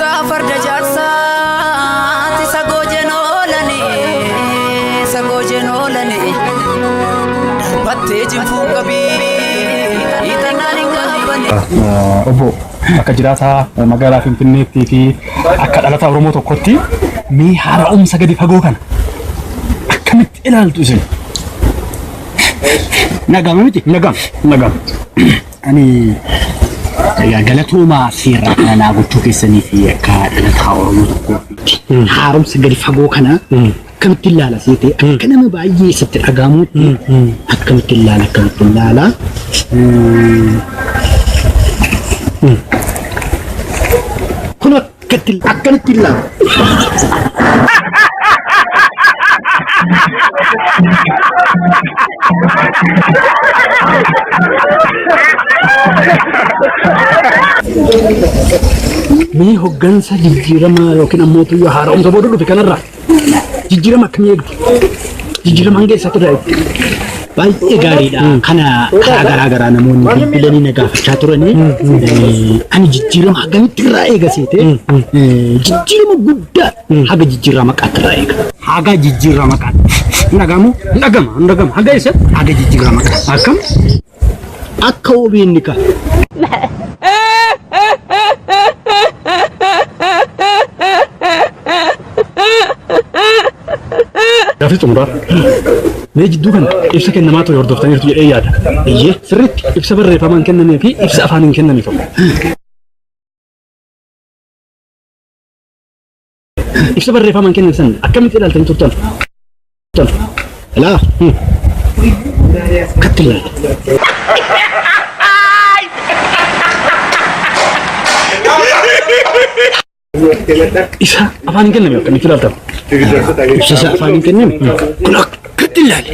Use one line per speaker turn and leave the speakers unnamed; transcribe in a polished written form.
Buttaa farda jaarsaati sagoo jenoolani sagoo jenoolani darbattee jinfuu qabii hiixannaan hin gaabbani.
Obbo akka jiraataa magaalaa Finfinneettii fi akka dhalataa Oromoo tokkotti mee haara'umsa gadi fagoo kana akkamitti ilaaltu isin?
Nagama miti?
Nagam, nagam.
Ani egaa galatoomaa seerraa kana naa gochuu keessanii fi akka dhalataa Oromoo tokkootti haaromsa gadi fagoo kana akkamitti ilaala seete akka nama baay'ee isatti dhagahamutti akkamitti ilaala akkamitti ilaala. Kun akkatti akkamitti ilaala.
Mee hoggansa jijjiirama yookiin ammoo tuyyoo haara'umsa booda dhufe kanarraa jijjiirama akkamii eegdu? Jijjiirama hanga eessaatti irraa eegdu?
Baay'ee gaariidha. Kana karaa garaa garaa namoonni bilbilanii na gaafachaa turanii ani jijjiirama hagamitti irraa eega seete jijjiirama guddaa haga jijjiirraa maqaatti irraa eega.
Haga jijjiirraa maqaatti. Hin dhagahamu? Hin dhagama, hin dhagama. Haga eessatti?
Haga jijjiirraa maqaatti.
Akkam?
Akka OBN ka.
Gaaffii xumuraa. Mee jidduu kana ibsa kennamaa ture hordoftaniirtu jedhee yaada.
Eeyyee.
Sirriitti ibsa barreeffamaan kennamee fi ibsa afaaniin kenname tokko. Ibsa barreeffamaan kenname san akkamitti ilaaltanii turtan?
Ilaa. Akkatti ilaala.
Isa afaaniin kenname akkamitti ilaaltan?
Ibsa isa afaaniin kenname kun akkatti ilaale.